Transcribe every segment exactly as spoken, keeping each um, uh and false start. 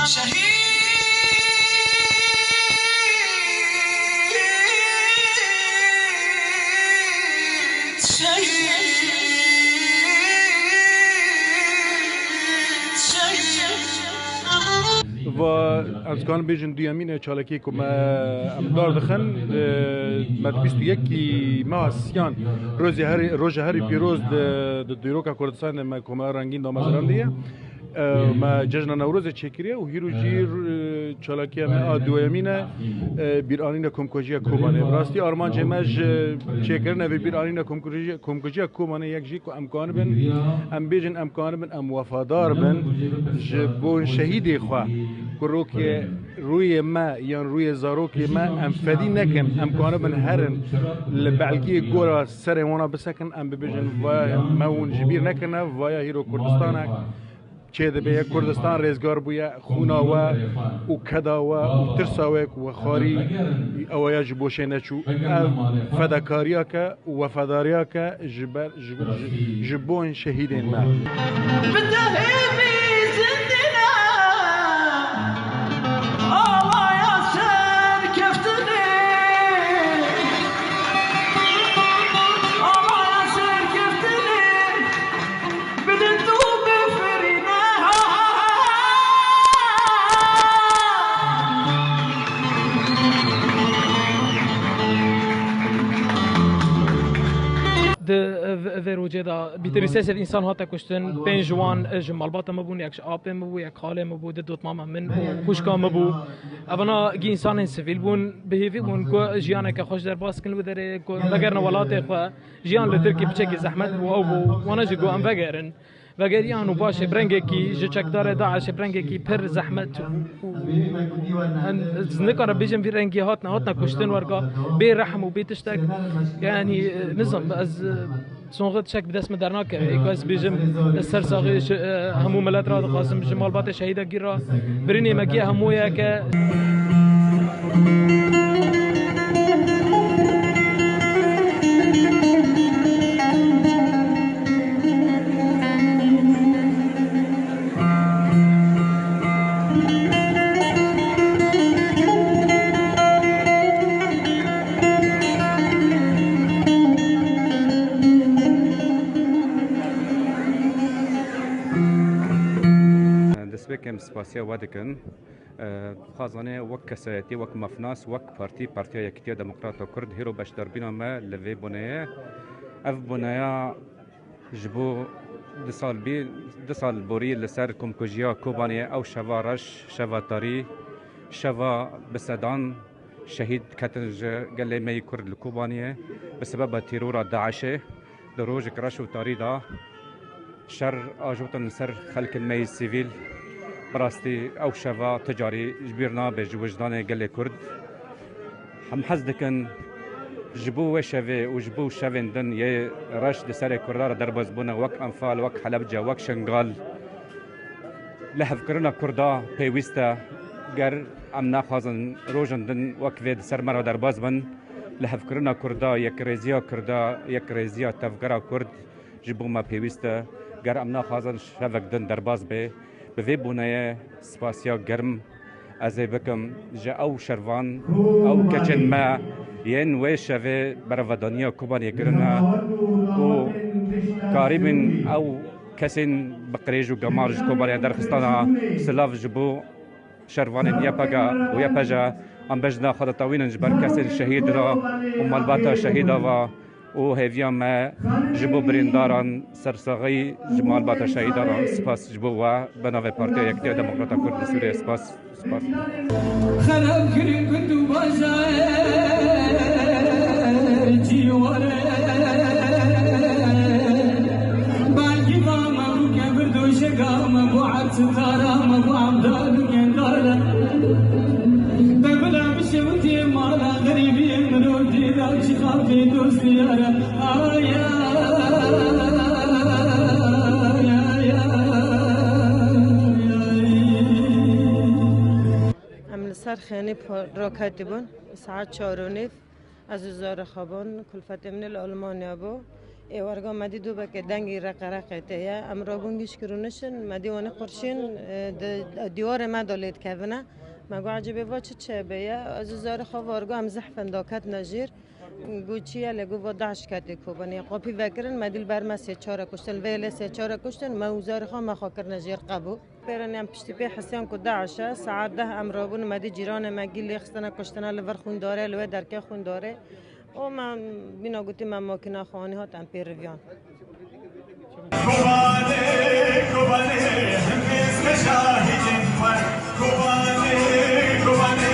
Şehîd, şehîd, şehîd. Va em dikarin bêjin duyemîn e çalakiyê ku me em dar dixin, e, me di bîst û yekî meha siyan rojê herî, roja herî pîroz di, di dîroka Kurdistanê de me komela rengîn damezirandiye. E, me cejna Newrozê çêkiriye û hîro jî, e, çalakiya me a duyemîn e, e, bîranîna komkujiya Kobanê. Bi rastî armancê me ji çêkirina vê bîranîna komkujiya, komkujiya Kobanê yek jî ku em kanibin, em bêjin em kanibin, em wefadar bin ji bo şehîdê xwe. Ku rokê rûyê me yan rûyê zarokê me em fedî nekin, em kanibin herin li belkiyê gora serê wana bisekin, em bibêjin vaya me hûn ji bîr nekirine, vaya hîro Kurdistanek çêdibe, yek Kurdistan rêzgar bûye, xûna we û keda we û tirsa we ku we xwarî, ew ya ji bo şê neçû. Ev fedakariyeke û wefadariyeke ji ber, ji, ji, ji bo şehîdên me. Bi te hêvî zindî ne, alaya serkeftinê. Alaya serkeftinê. Bidin tu bifirîne. Di, e, vê rojê de bîtirî sê sed însan hate kuştin, pênc ji wan, e, ji malbata min bûn, yek ji apê min bû, yek xalê min bû, di dotmama min û xwişka min bû. Evana gî însanên sivîl bûn, bi hêvî bûn ku jiyaneke xweş derbas kin li wê derê, ku vegerine welatê xwe. Jiyan li Tirkî piçekî zehmet bû, ew bû, wana jî got em vegerin. Vegeriyan û paşê bi rengekî ji çekdarê DAIŞê bi rengekî pir zehmet û, û em, ez nikare bêjim vî rengî hatine, hatine kuştin werga bê rehm û bê tiştek. Yanî, nizam, ez, sonxit çek bi dest min dernakeve. Êka ez bêjim, ez ser saxî ji, e, hemû milet re dixwazim, ji malbatê şehîda gî re, birînê me gî hemû yek e. Destpêkê em spasiya we dikin. Dixwazanê wek kesayetî, wek mafnas, wek partî, Partiya Yekîtiya Demokrata Kurd, hêro beşdarbîna me li vê boneyê. Ev boneya ji bo du sal bî, du sal borî li ser komkujiya Kobaniyê, ew şeva reş, şeva tarî, şeva bi sedan şehîd ketin ji gelê me yî Kurd li Kobaniyê bi sebeba tîrora DAIŞê. Di rojek reş û tarî de şer ajotin li ser xelkên me yî sivîl. Bi rastî ew şeva ti carî ji bîr nabe ji wijdanê gelê Kurd. Em hez dikin ji bo wê şevê û ji bo şevên din yê reş di serê Kurda re derbas bûne, wek Enfal, wek Helebce, wek Şingal. Lihevkirina Kurda pêwîst e. Ger em naxwazin rojên din wek vê di ser me re derbas bin, lihevkirina Kurda, yekrêziya Kurda, yekrêziya tevgera Kurd ji bo me pêwîst e. Ger em naxwazin şevek din derbas bê, bi vê boneyê spasiya germ ez ê bikim ji ew şervan, ew keçên me yên wê şevê berevadaniya Kobaniyê kirine û karîbin ew kesên bi qirêj û gemar ji Kobaniyê derxistana. Silav ji bo şervanên Y P G û Y P J. Em bejna xwe ditewînin ji ber kesên şehîd re û malbata şehîda ve û hêviya me ji bo birîndaran, sersaxî ji malbata şehîdan re. Spas ji bo we, bi navê Partiya Yekîtiya Demokrata Kurd li Sûriyê. Spas. Spas. Xerab kirin gund û bajarê cîwarê. Belkî va me bû kebir doşeka me bû, ersitara me bû, evdar û kendare. Te bila bişewitî mala xerîbî mirov dîra çi xafê dost û yare. Ay, ay, ay, ay. Em li ser xênî pa-, raketî bûn, saet çar û nîv. Ez û zarê xwe bûn, kulfetê min li Almanya bû. Ê warga me dî dûbeke dengî reqereqê tê ye. Em rabûn gişk rûnişin, me dî wanî qurşîn, e, di dîwarê me de lê dikevine. Me got, "Ecêbê va çi çêbê ye?" Ez û zarê xwe warga em zehf in daketine jêr. Got, "Çi ye?" Lê got, "Va DAIŞ ketê Kobanê." Qapî vekirin, me dî li ber me sê çare kuştin. Vê lê sê çare kuştin, me û zarê xwe me xwe kirine jêr qebû. Pêrên em piştî pê hisiyan ku DAIŞ e, saet deh em rabûn, me dî cîranê me gî lê xistine kuştine li vir xwîndarê, li wê derkê xwîndarê. Û me bîna gotî me makîna xwe anî hat em pê riviyan. Kobanê, Kobanê, hemî me şahidên xwe. Kobanê, Kobanê,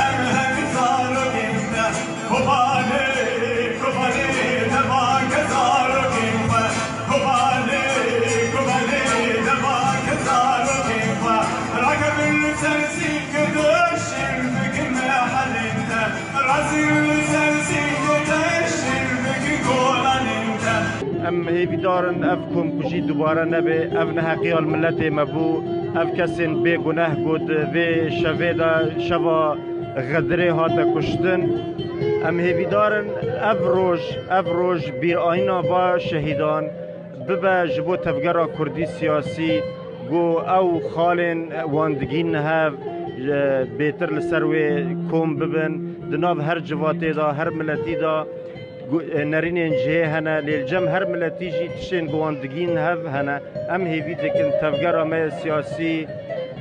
em hemî zarokên te. Kobanê, Kobanê, dema ke zarokên xwe. Kobanê, Kobanê, dema ke zarokên xwe. Rakevin li ser sîngê dişin bikin mehelên te. Razî li ser sîngê dişin bikin golanên te. Em hêvîdar in ev komkujî dubare nebe. Ev neheqiya li miletê me bû. Ev kesên bêguneh ku di vê şevê de şeva Xedirê hate kuştin. Em hêvîdar in ev roj, ev roj bîrayîna va şehîdan bibe ji bo tevgera kurdî siyasî, ku ew xalên wan digînin hev, e, bêtir li ser wê kom bibin. Di nav her civatê de, her miletî de gu-, e, nerînên cihê hene, lê li cem her miletî jî tiştên ku wan digînin hev hene. Em hêvî dikin tevgera me ya siyasî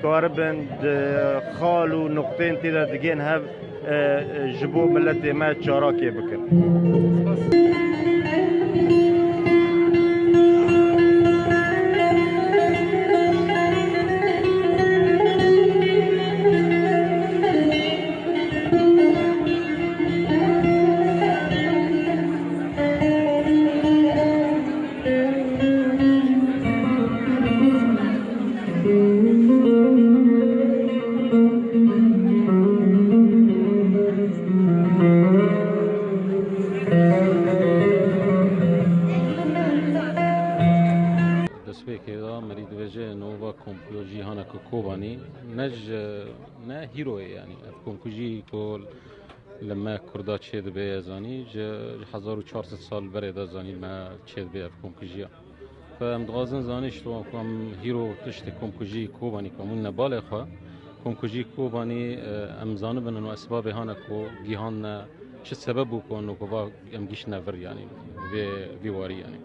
karibin di xal û nuqtên tê de digên hev, e, ji bo miletê me çalakê bikin. Destpêkê de merî dibêje nova komkujiya Kobanî ne ji, ne hîro ye, yanî ev komkujî ku li me Kurda çêdibe, ez zanî ji, ji hezar û çar sed sal berê de zanî me çêdibe ev komkujiya. Fe em dixwazin zanî ji wan ku em hîro tiştê komkujî Kobanî ku em wîne balê xwe. Komkujî Kobanî, e, em zanibin û esbabê hane ku gihane çi sebeb bû ku eno ku va em gihiştine vir, yanî vê, vê warî, yanî.